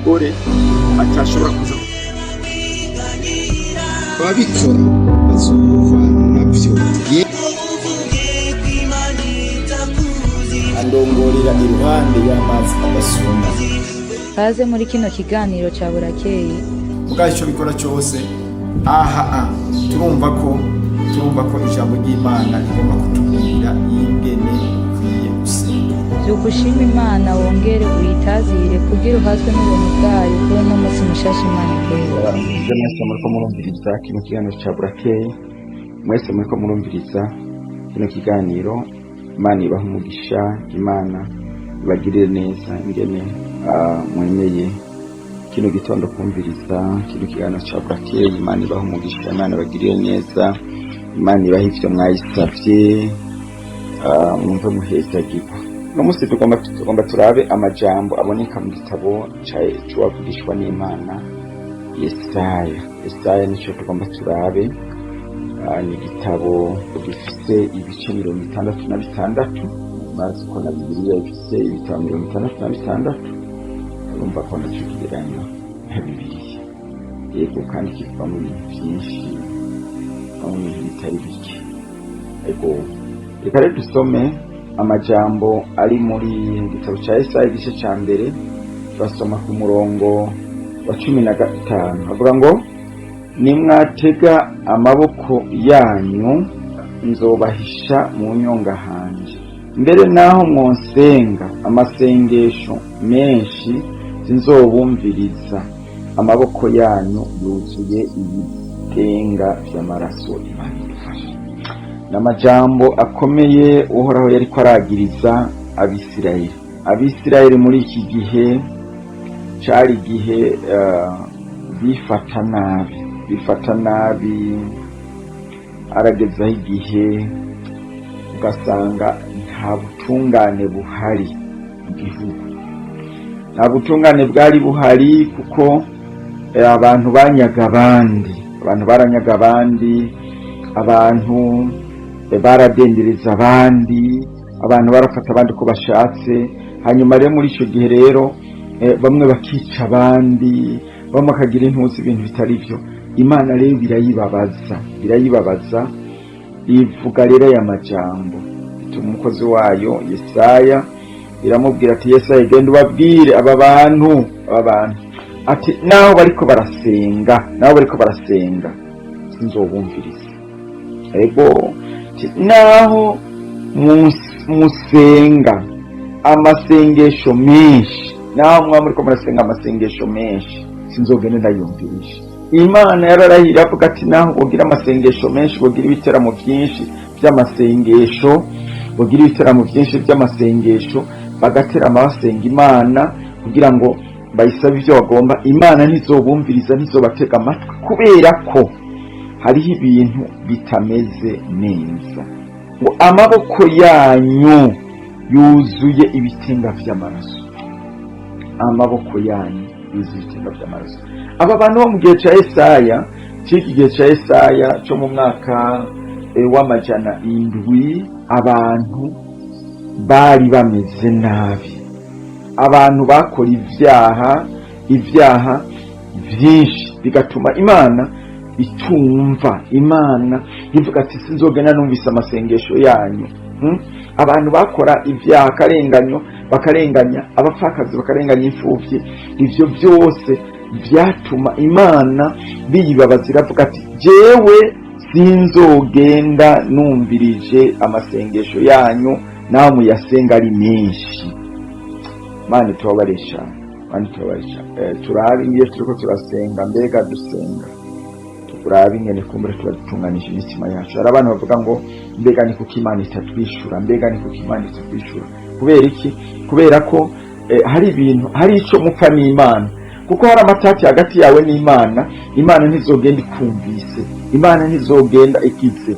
Umugore atashobora kuza. Ababikora bazovana navyo. Andongorera iruhande y'amazi adasuma. Kaze muri kino kiganiro ca Burakeye. Mugabo icyo bikora cyose aha turumva ko ijambo ry'Imana rigomba kutubwira ingene ukwiye gusenga. Vyuka ushima Imana, wongere uyitazire kugira uhazwe n'ubuntu bwayo kuri uno munsi mushasha Imana iguhe. Ibyo mwese muriko murumviriza kino kiganiro ca Burakeye, mwese muriko murumviriza kino kiganiro, Imana ibaha umugisha, Imana ibagirire neza ingene mwemeye kino gitondo kumviriza kino kiganiro ca Burakeye. Imana ibaha umugisha, Imana ibagirire neza, Imana ibaha ivyo mwayisavye, mwumve muhezagirwa. Uno munsi tugomba turabe amajambo aboneka mu gitabo c'uwavugishwa n'Imana Yesaya. Yesaya nico tugomba turabe. Ni igitabo gifise ibice 66. Bazi ko na Bibiliya ifise ibitabo 66, urumva ko naco kigereranywa na Bibiliya. Yego, kandi kivamo ibintu vyinshi, kivamo ibintu bitari bike. Yego, reka rero dusome amajambo ari muri gitabo ca Yesaya, igice ca mbere, turasoma ku murongo wa 15. Avuga ngo: "Nimwatega amaboko yanyu, nzobahisha mu nyonga hanje. Mbere naho mwonsenga amasengesho menshi, sinzobumviriza. Amaboko yanyu yuzuye ibitenga vy'amaraso." Imana idufashe. N'amajambo akomeye Uhoraho yariko aragiriza Abisirayeli. Abisirayeli muri iki gihe cari igihe bifata nabi, bifata nabi. Aragezaho igihe ugasanga nta butungane buhari mu gihugu, nta butungane bwari buhari, kuko abantu banyaga abandi, abantu baranyaga abandi, abantu baradendereza abandi, abantu barafata abandi uko bashatse. Hanyuma rero muri icyo gihe rero bamwe bakica abandi, bamwe bakagira intuzi, ibintu bitari byo. Imana rero birayibabaza, birayibabaza. Ivuga rero aya majambo, ituma umukozi wayo Yesaya, iramubwira ati: "Yesaya, genda ubabwire aba bantu, aba bantu," ati, "naho bariko barasenga, naho bariko barasenga, sinzobumviriza." Ego, ati, "Naho musenga amasengesho menshi, naho mwaba muriko murasenga amasengesho menshi, sinzogenda ndayumvirisha." Imana yararahira, avuga ati naho bogira amasengesho menshi, bogira ibiteramo byinshi by'amasengesho, bogira ibiteramo byinshi by'amasengesho, bagaterama basenga Imana kugira ngo bayisabe ibyo bagomba, Imana ntizobumviriza, ntizobatega amatwi, kubera ko hariho ibintu bitameze neza. Ngo amaboko yanyu yuzuye ibitenga vy'amaraso, amaboko yanyu yuzuye ibitenga vy'amaraso. Aba bantu bo mu gihe ca Yesaya, c'iki gihe ca Yesaya co mu mwaka w'700, abantu bari bameze nabi, abantu bakora ivyaha, ivyaha vyinshi, bigatuma Imana itumva. Imana ivuga ati: "Sinzogenda numvise amasengesho yanyu." Abantu bakora ibyaha, akarenganyo, bakarenganya abapfakazi, bakarenganya imfuvyi. Ivyo byose byatuma Imana biyibabaza, iravuga ati: "Jewe sinzogenda numvirije amasengesho yanyu, nawe muyasenga ari menshi." Mana itubabarisha, Mana itubabarisha. Turabe iyo turiko turasenga, mbega dusenga, turabe ingene kumbure tuba dutunganije imitima yacu. Hari abantu bavuga ngo: "Mbega ni kuko Imana itatwishura? Mbega ni kuko Imana itatwishura?" Kubera iki? Kubera ko hari ibintu, hari ico mupfa n'Imana, kuko hari amatati hagati yawe n'Imana. Imana ntizogenda ikumvise, Imana ntizogenda ikize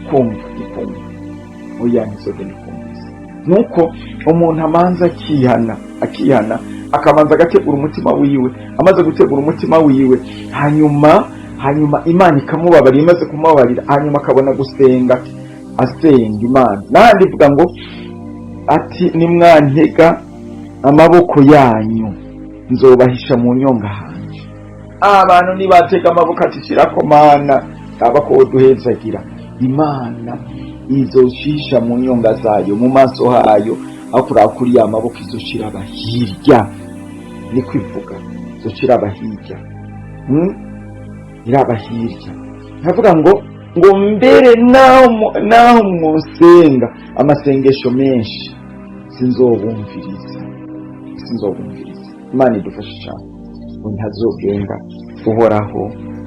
kumva ikumva, oya, ntizogenda ikumvise. Nuko umuntu amanza akihana, akihana, akabanza agategura umutima wiwe. Amaze gutegura umutima wiwe, hanyuma Imana ikamubabarira. Imaze kumubabarira, hanyuma akabona gusenga, asenga Imana. N'ahandi ivuga ngo ati: "Nimwantega amaboko yanyu." Nzobahisha mu nyonga hanje. Abantu nibatega amaboko ati: "Shirako Mana, aba ko duhezagira," Imana izoshisha mu nyonga zayo, mu maso hayo, aho kuraba kuri ya maboko izoshira abahirya. Niko ivuga, izoshira abahirya. Iraba hirya. Nkavuga ngo mbere naho mwosenga amasengesho menshi, sinzobumviriza, sinzobumviriza. Imana idufashe cyane. Ngo ntazogenda Uhoraho,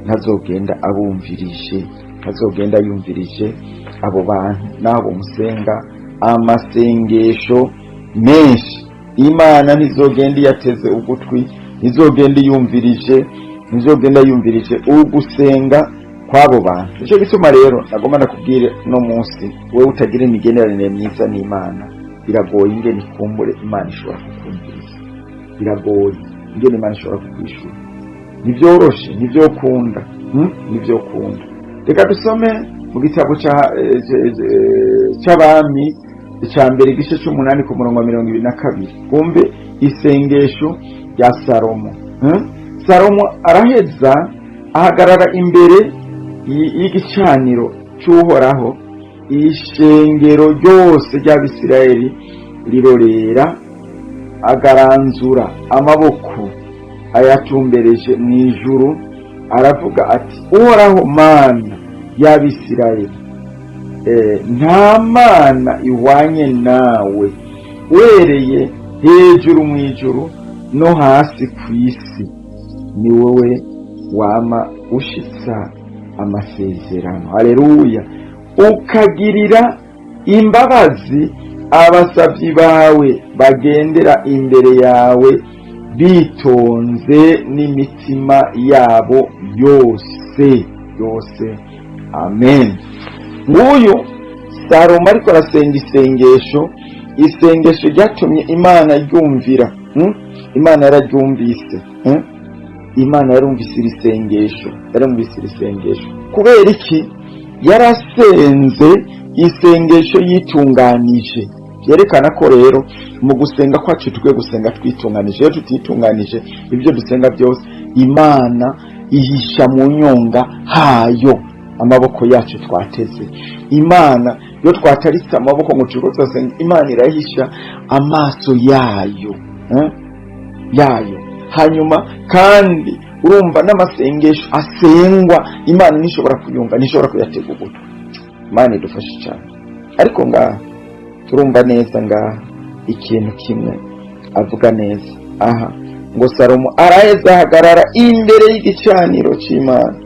ntazogenda abumvirije, ntazogenda yumvirije abo bantu n'abo musenga amasengesho menshi. Imana ntizogenda iyateze ugutwi, ntizogenda iyumvirije, ntizogenda yumvirije ugusenga kw'abo bantu. Nicyo gituma rero nagomba nakubwire no munsi, wowe utagira imigenderanire myiza n'Imana, biragoye ingene ikumbure Imana ishobora kukumviriza, biragoye ingene Imana ishobora kukwishura. Ntibyoroshe, ntibyokunda, Ntibyokunda. Reka dusome mu gitabo c'Abami icya mbere, igice c'umunani, ku murongo wa 22, wumve isengesho rya Salomo. Salomo araheza ahagarara imbere y'igicaniro c'Uhoraho, ishengero ryose ry'Abisirayeli rirorera, agaranzura amaboko ayatumbereje mu ijuru, aravuga ati: "Uhoraho Mana y'Abisirayeli, nta mana ihwanye nawe uhereye hejuru mu ijuru no hasi ku isi. Ni wowe wama ushitsa amasezerano, haleluya, ukagirira imbabazi abasabyi bawe bagendera imbere yawe bitonze n'imitima yabo yose yose. Amen." Nguyu Salomo ariko arasenga isengesho, isengesho ryatumye Imana ryumvira. Imana yararyumvise. Imana yarumvise iri sengesho, yarumvise iri sengesho. Kubera iki? Yarasenze isengesho yitunganije. Byerekana ko rero mu gusenga kwacu tukwiye gusenga twitunganije. Iyo tutitunganije, ibyo dusenga byose Imana ihisha mu nyonga hayo amaboko yacu twateze. Imana, iyo twataritse amaboko ngo turiko turasenga, Imana irahisha amaso yayo, yayo. Hanyuma kandi urumva n'amasengesho asengwa Imana ntishobora kuyumva, ntishobora kuyatega ugutwi. Imana idufashe cyane. Ariko ngaha turumva neza, ngaha ikintu kimwe avuga neza aha, ngo Salomo araheza ahagarara imbere y'igicaniro cy'Imana,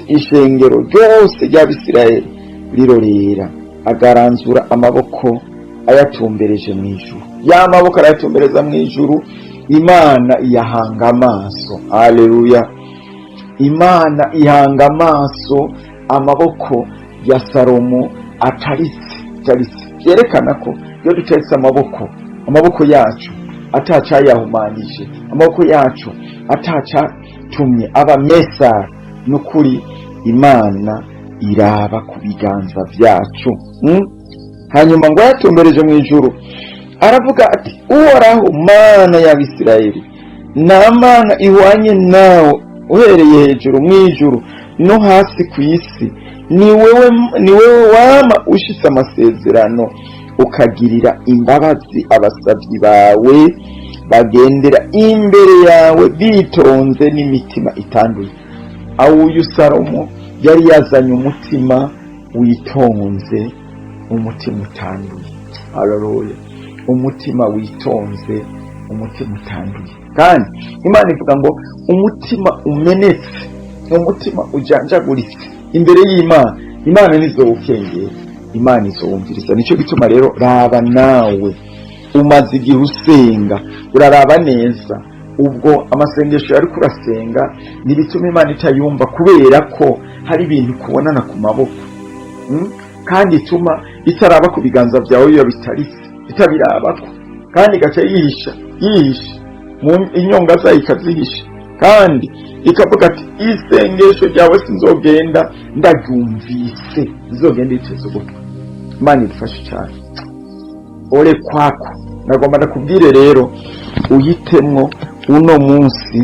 ishengero ryose ry'Abisirayeli rirorera, agaranzura amaboko ayatumbereje mu ijuru. Ya maboko arayatumbereza mu ijuru, Imana iyahanga amaso. Haleluya! Imana ihanga amaso amaboko ya Salomo ataritse, ataritse. Byerekana ko iyo dutaritse amaboko, amaboko yacu atacayahumanije, amaboko yacu atacatumye aba mesa, n'ukuri Imana iraba ku biganza byacu. Hanyuma ngo yatumbereje mu ijuru, aravuga ati: "Uhoraho Mana y'Abisirayeli, nta mana ihwanye nawe uhereye hejuru mu ijuru no hasi ku isi. Ni wewe, ni wewe wama ushitse amasezerano, ukagirira imbabazi abasabyi bawe bagendera imbere yawe bitonze n'imitima itanduye." Uyu Salomo yari yazanye umutima witonze, umutima utanduye. Haleluya! Umutima witonze, umutima utanduye. Kandi Imana ivuga ngo umutima umenetse, umutima ujanjaguritse imbere y'Imana, Imana ntizowukengera, Imana izowumviriza. Nicyo gituma rero raba nawe umaze igihe usenga, uraraba neza ubwo amasengesho yari kurasenga ntibituma Imana itayumva, kubera ko hari ibintu kubonana ku maboko. Kandi ituma itaraba ku biganza byawe iyo bitaritse, itabirabako, kandi igaca yihisha, yihisha mu inyonga zayo, ikazihisha, kandi ikavuga ati: "Isengesho ryawe sinzogenda ndaryumvise, nzogenda iteze ugutwi." Imana idufashe cyane. Ole kwako. Nagomba ndakubwire rero uhitemwo Uno munsi,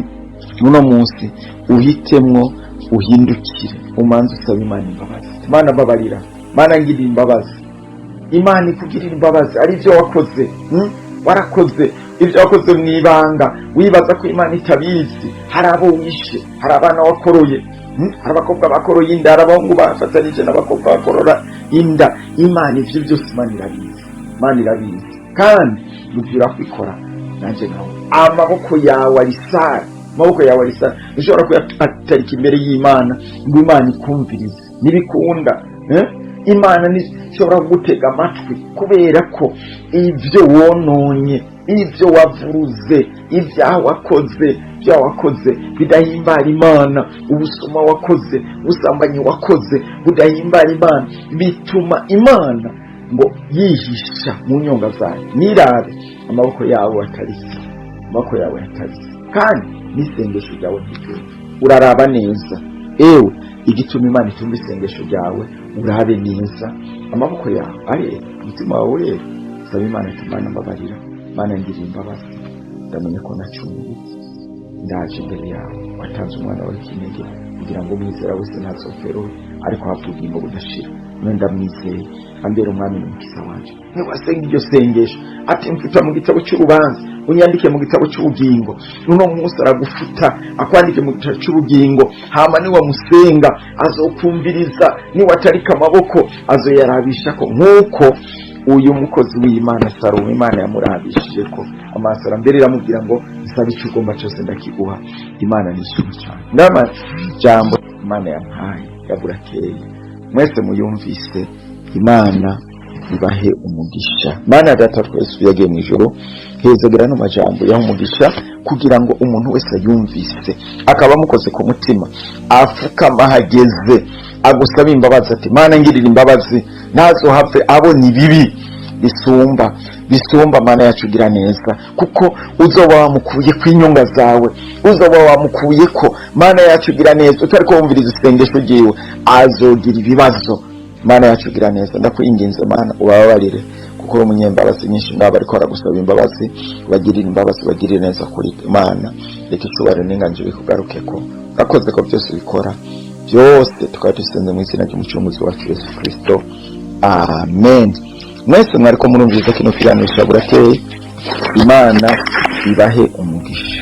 uno munsi uhitemwo, uhindukire, umanze usaba Imana imbabazi. Imana mbabarira, Mana ngirira imbabazi. Imana ikugirira imbabazi. Ari ibyo wakoze, Warakoze ibyo wakoze mu ibanga, wibaza ko Imana itabizi. Hari abo wishe, hari abana wakoroye, Hari abakobwa bakoroye inda, hari abahungu bafatanije n'abakobwa bakorora inda. Imana ivyo byose, Imana irabizi, Imana irabizi. Kandi ibyo urakwikora nanjye nawe, amaboko yawe ari sale, amaboko yawe ari sale. Ushobora kuyatarika imbere y'Imana ngo Imana ikumvirize, ntibikunda, eh? Imana ntishobora kugutega amatwi kubera ko ibyo wononye, ibyo wavuruze, ibyaha wakoze, ibyaha wakoze bidahimbara Imana, ubusuma wakoze, ubusambanyi wakoze budahimbara Imana, bituma Imana ngo yihisha mu nyonga zayo. Nirabe amaboko yawe ataritse, amaboko yawe ataritse, kandi n'isengesho ryawe ntiryumve. Uraraba neza, ewe, igituma Imana itumva isengesho ryawe. Urabe neza amaboko yawe arera, umutima wawe urera. Saba Imana ati: "Mana mbabarira, Mana ngirira imbabazi, ndamenye ko nacunguye, ndaje imbere yawe. Watanze umwana wawe kinege kugira ngo umwizera wese ntazopferohe, ariko hapfa ubugingo budashira. None ndamwizeye, ambera umwami n'umukiza wanje." Niwasenga iryo sengesho ati: "Mfuta mu gitabo cy'urubanza, unyandike mu gitabo cy'ubugingo," uno munsi aragufuta akwandike mu gitabo cy'ubugingo. Hama niwamusenga azokumviriza. Niwatarika amaboko azoyarabisha ko, nk'uko uyu mukozi w'Imana Salomo, Imana yamurabishije ko amaso. Mbere iramubwira ngo: "Nsaba icyo ugomba cyose ndakiguha." Imana ni ishimwe cyane. N'amajambo Imana yampaye ya burakeye, mwese muyumvise, Imana ibahe umugisha. Mana Data twese yagiye mu ijoro, hezagera no majambo yaha umugisha, kugira ngo umuntu wese ayumvise akaba amukoze ku mutima, afukama ahageze agusaba imbabazi ati: "Mana ngirira imbabazi," ntazohave abona ibibi bisumba, bisumba. Mana yacu ugira neza, kuko uzoba wamukuye ku inyunga zawe, uzoba wamukuye ko. Mana yacu ugira neza, utari ko wumviriza isengesho ryiwe azogira ibibazo. Mana yacu ugira neza, ndakwinginze Mana ubababarire, kuko uri umunyembabazi nyinshi. Ngabo ariko aragusaba imbabazi, ubagirire imbabazi, ubagirire neza. Kuri Imana, reka icyubahiro n'inganji bikugaruke ko urakoze, ko byose ubikora byose. Tukaba dusenze mu izina ry'Umucunguzi wacu Yesu Kirisito, amen. Mwese mwariko murumviriza kino kiganiro cya burakeye, Imana ibahe umugisha.